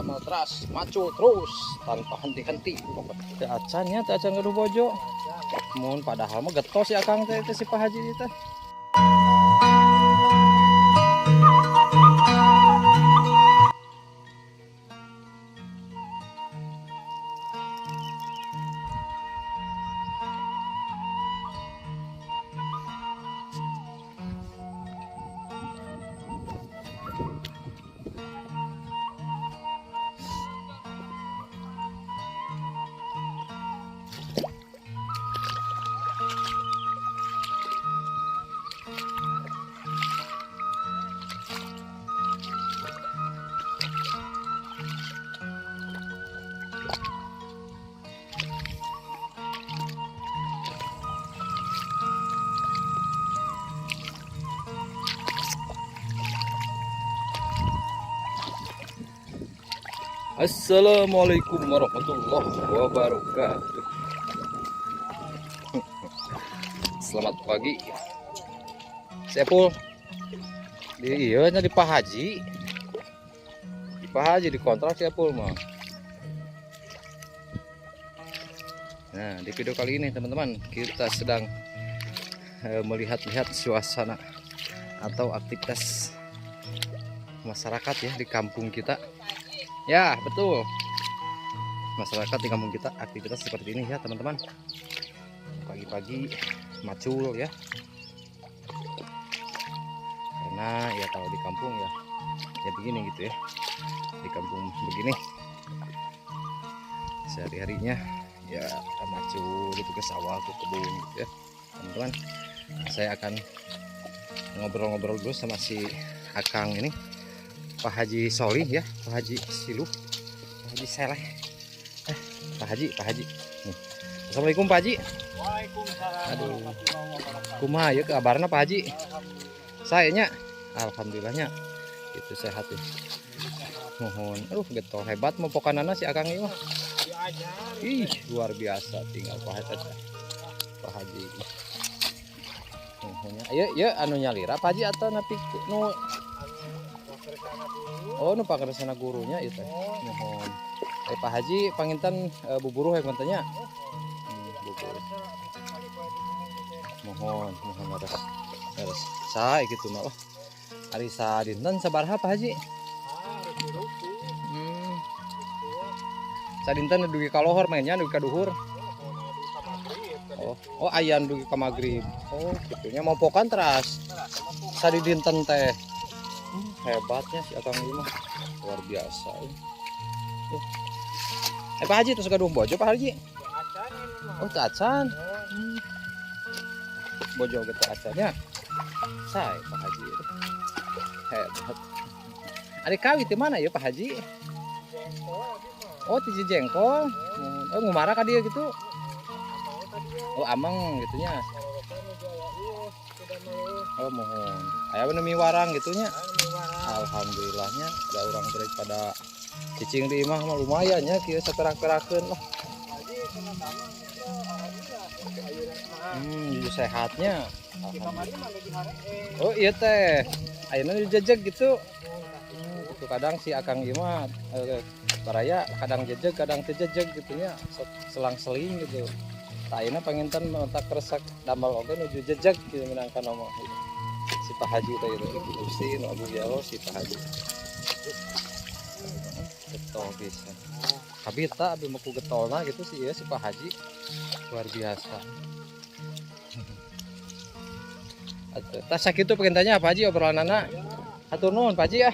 Damel teras, macul terus tanpa henti-henti. Teu acan nya, teu acan gaduh bojo. Mun padahal mah getos ya Akang teh si Pak Haji teh. Assalamualaikum warahmatullahi wabarakatuh. Selamat pagi. Sepul. Di iya nya di Pak Haji. Di Pak Haji dikontrak Sepul mah. Nah, di video kali ini teman-teman, kita sedang melihat-lihat suasana atau aktivitas masyarakat ya di kampung kita. Ya, betul. Masyarakat di kampung kita aktivitas seperti ini ya, teman-teman. Pagi-pagi macul ya. Karena ya kalau di kampung ya begini gitu ya. Di kampung begini. Sehari-harinya ya kita macul gitu ke sawah, ke kebun gitu ya. Teman-teman, saya akan ngobrol-ngobrol dulu sama si Akang ini. Pak Haji Solih ya, Pak Haji Siluh, Pak Haji Seleh, Pak Haji, Pak Haji. Nih. Assalamualaikum Pak Haji. Waalaikumsalam. Aduh, kumaha ya kabarna Pak Haji? Sayanya, alhamdulillahnya itu sehat ya. Mohon, aduh getol hebat mau pokanana si Akang ini mah. Ih, luar biasa tinggal Pak Haji. Pak Haji. Mohonnya, ayo ya anu nyalira Pak Haji atau napi nu. Oh, nu pangersana gurunya itu. Mohon. Pak Haji panginten buburuh ya kontennya. Buburuh. Mohon, mohon leres. Leres. Sae kitu mah. Wah. Ari sadinten sabaraha Pak Haji? Sadinten dugi ka lohor mainnya dugi ka duhur. Oh, oh ayan dugi ka magrib. Oh, kitunya mompokan teras. Sadidinten teh. Hebatnya si Akang ini mah luar biasa. Pak Haji terus gaduh bojo Pak Haji? Oh, teu acan. Bojo ge teu acannya. Sae Pak Haji. Hebat. Ari kawit di mana ya Pak Haji? Oh, ti Jengkol. Oh, ngumara ka dieu gitu. Oh, ameng gitunya. Oh, mohon. Aya nu miwarang gitunya. Alhamdulillahnya ada orang daripada cicing di imah mah lumayan ya kieu saperak-perakeun lah. Jadi sehatnya. Oh iya teh. Ayeuna dijejeg gitu. Itu kadang si Akang ieu mah baraya kadang jejeg kadang teu jejeg gitunya, selang-seling gitu. Tah ayeuna panginten mentak resek damel oge nuju jejeg gitu minangka ngomong gitu. Si Pak Haji teh gitu. Gusti nu Abu Jalo si Pak Haji. Getol pisan. Kabita abi mah ku getolna gitu sih ya si Pak Haji. Luar biasa. Atuh, tas sakitu pengen tanya Pak Haji obrolanana. Hatur nuhun Pak Haji ya.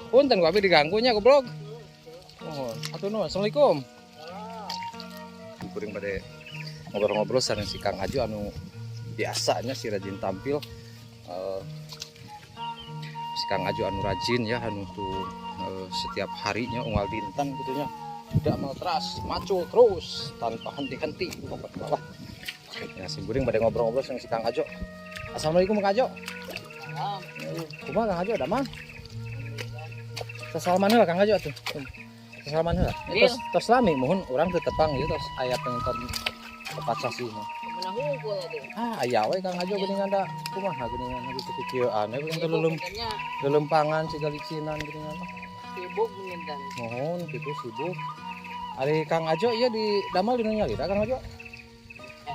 Punten ku abi diganggunya goblok. Nuhun. Hatur nuhun. Assalamualaikum. Kuring bade ngobrol-ngobrol sareng si Kang Aju anu biasanya si rajin tampil. Si Kang Aju anu rajin ya anu tuh setiap harinya unggal dinten gitunya tidak mau teras macul terus tanpa henti-henti pokoknya lah. Ya si Guring pada ngobrol-ngobrol sama si Kang Ajo. Assalamualaikum Kang Ajo. Kumaha Kang Ajo damang? Sasalaman heula Kang Ajo atuh. Sasalaman heula. Tos tos lami muhun urang teu tepang ieu tos aya penonton tepat sasih mah. Ah, aya we Kang Ajo geuningan da kumaha geuningan kitu kieuan we geuningan leuleum lelempangan siga licinan geuningan. Sibuk minten. Mohon kitu sibuk. Ari Kang Ajo ieu di damel di nu nyalira Kang Ajo?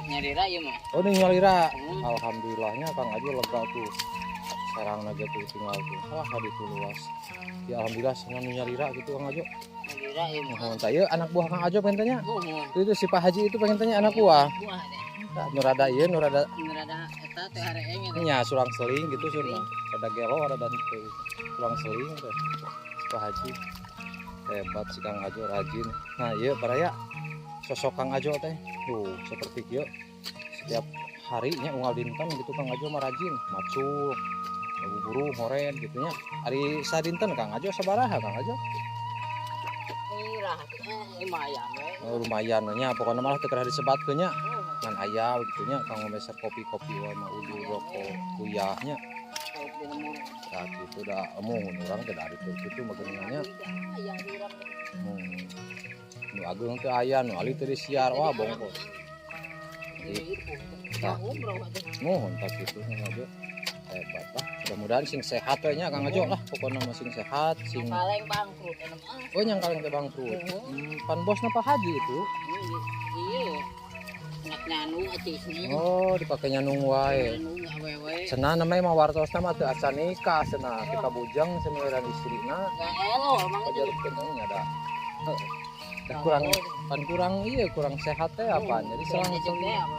Nyalira ieu mah. Oh, di nyalira. Alhamdulillahnya Kang Ajo lega tuh. Sarangna ge tuh tinggal tuh. Wah, hadi luas. Ya alhamdulillah senang nu nyalira gitu Kang Ajo. Nyalira ieu mah. Mohon tah ieu anak buah Kang Ajo pengen tanya. Mohon. Itu si Pak Haji itu pengen tanya anak buah. Buah deh. Nah, nu rada ieu nu rada Nu rada eta teh hareeng eta. Nya surang seling gitu surna. Rada gelo rada henteu. Surang seling teh. Pak Haji. Hebat si Kang Ajo rajin. Nah, ieu baraya sosok Kang Ajo teh. Tuh, seperti kieu. Setiap harinya unggal dinten gitu Kang Ajo mah rajin, macul, buru ngoren gitu nya. Ari sadinten Kang Ajo sabaraha Kang Ajo? Mirah lumayan we. Oh, lumayan nya pokoknya malah teu kedah disebatkeun nya. Ngan aya gitu nya kanggo meser kopi-kopi wae mah udu rokok kuyahnya. Nah gitu dah embung urang teh dari kitu mah geuningan nya. Nu ageung teu aya, nu alit teu disiar, wah bongkot. Tah, nuhun tah kitu Kang Ajo. Hebat lah. Mudah-mudahan sing sehat we nya Kang Ajo lah, pokona mah sing sehat, sing kaleng bangkrut anu mah. Oh, nyang kaleng teh bangkrut. Pan bosna Pak Haji itu. Iya. Nak nyanu acisna. Oh, dipake nyanung wae. Nyanu awewe. Cenah namanya mah wartosna mah teu acan nikah cenah, kita bujang cenah istrina. Gak elo emang itu. Pajarkeun nya da. Dah kurang pan kurang iya kurang sehat teh apaan. Jadi Kurang selang jejak teh apa.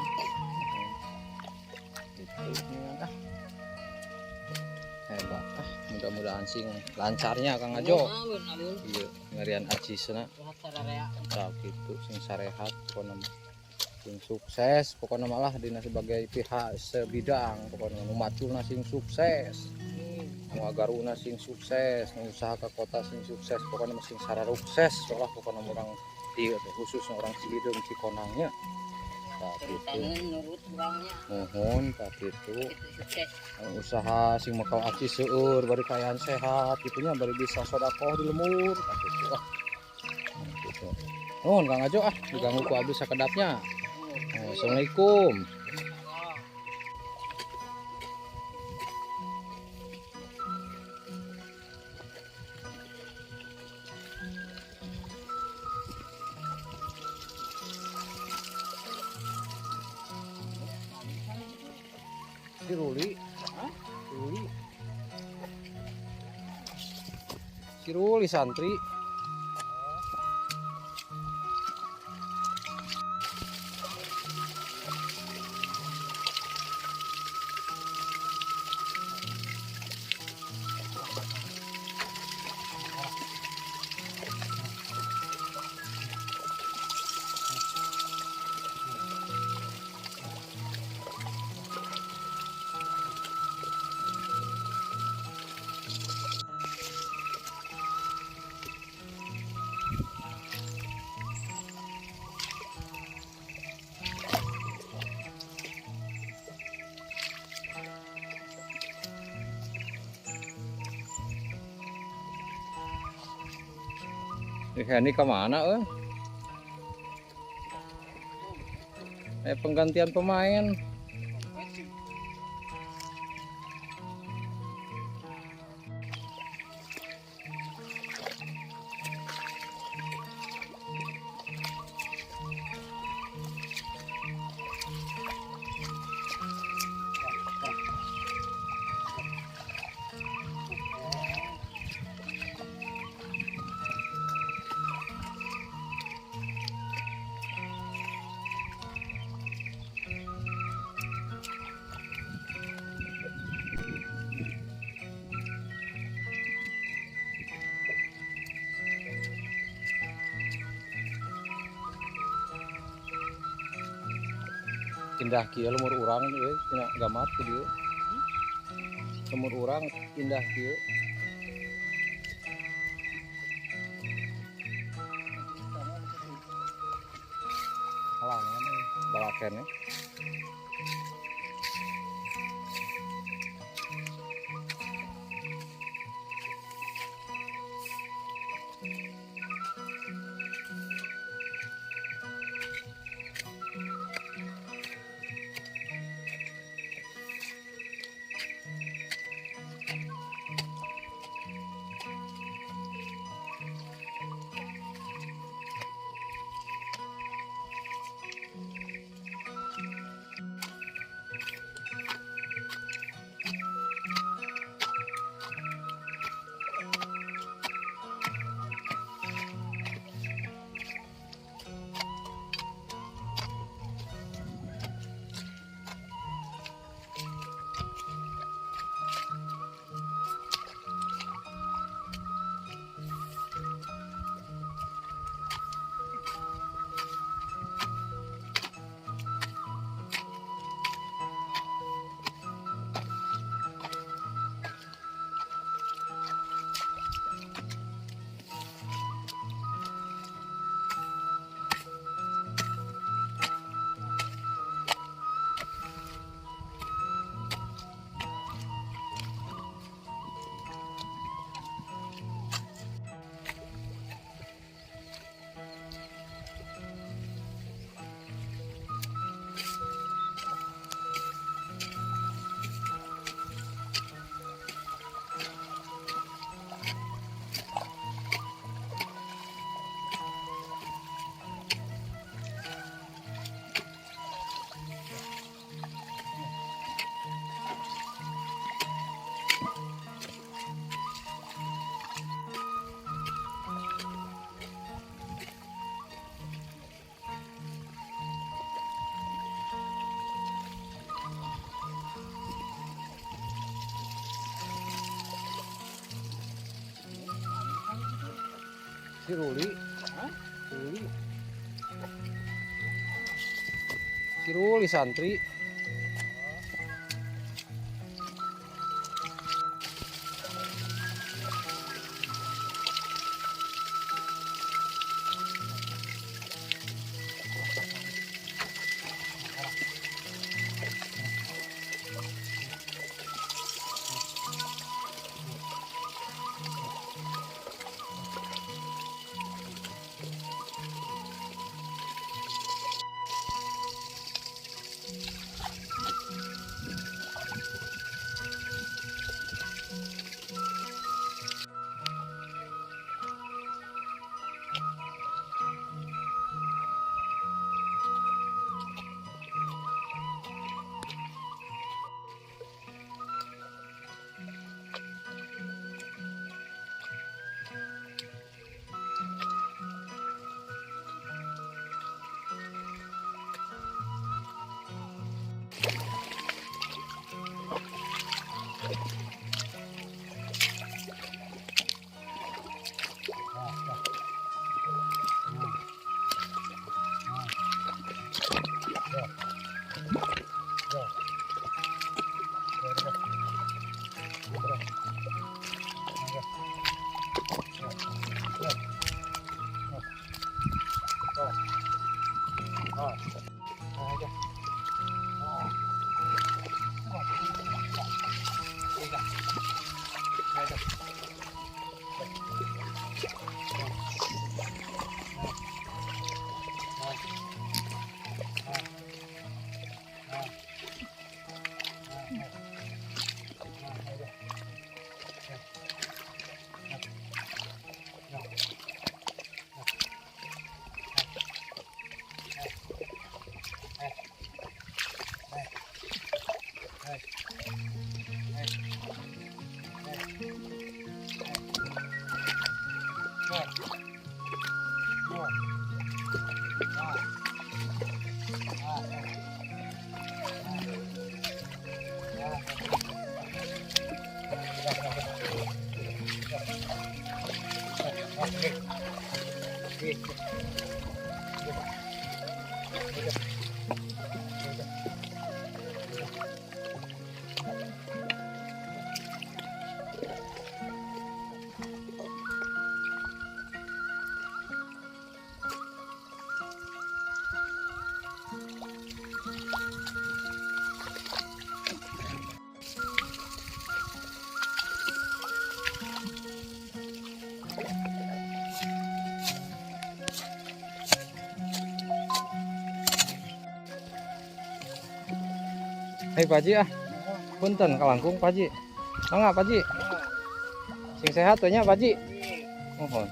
Gitu ah. Hebat ah, mudah-mudahan sing lancarnya Kang Ajo. Amin amin. Iya, ngerian acisna. Sehat sararea. Tah kitu sing sarehat pokona mah. Sing sukses pokona malah dina sebagai pihak sebidang pokona nu maculna sing sukses. Nu agaruna sing sukses, nu usaha ke kota sing sukses, pokona mah sing sararukses lah pokona urang dieu teh khususna urang Cihideung Cikonangnya. Tah kitu. Nurut urangnya. Nuhun tah kitu. Kitu sukses. Usaha sing makal acis seueur bari kaayaan sehat kitunya bari bisa sedekah di lemur tah kitu ah. Kitu. Nuhun Kang Ajo ah diganggu ku abdi sakedapnya. Assalamualaikum. Si Ruli. Ruli. Si Ruli santri. Ini kemana eh? Penggantian pemain. Indah kieu lemur urang euy tina gamat ku dieu. Lemur urang indah kieu. Halangan euy balaken. Si Ruli. Hah? Ruli. Si Ruli santri. Hai Pak Haji ah, punten kalangkung Pak Haji. Mangga Pak Haji. Sing sehat we nya Pak Haji. Mohon.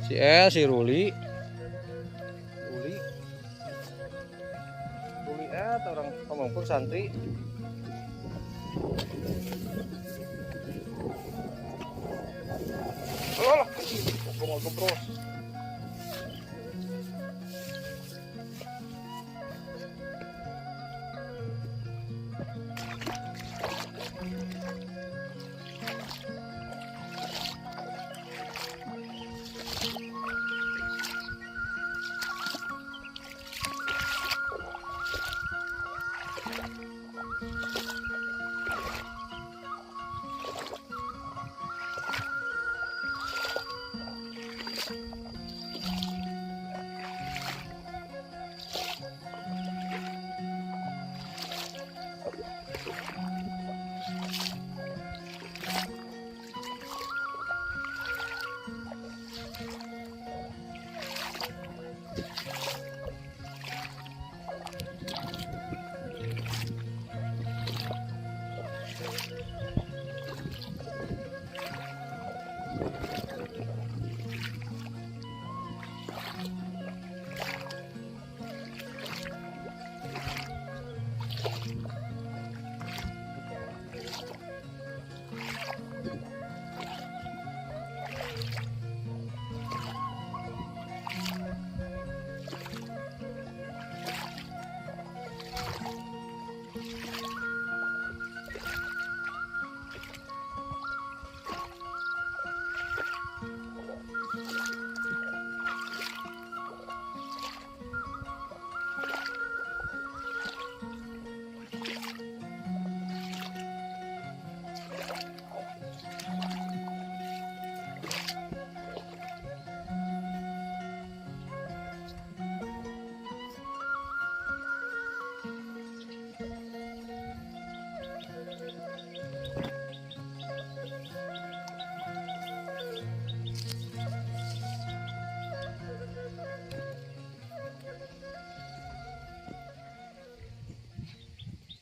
Si El, si Ruli. Ruli. Ruli orang pemungkur santri. Alah, mau kebros.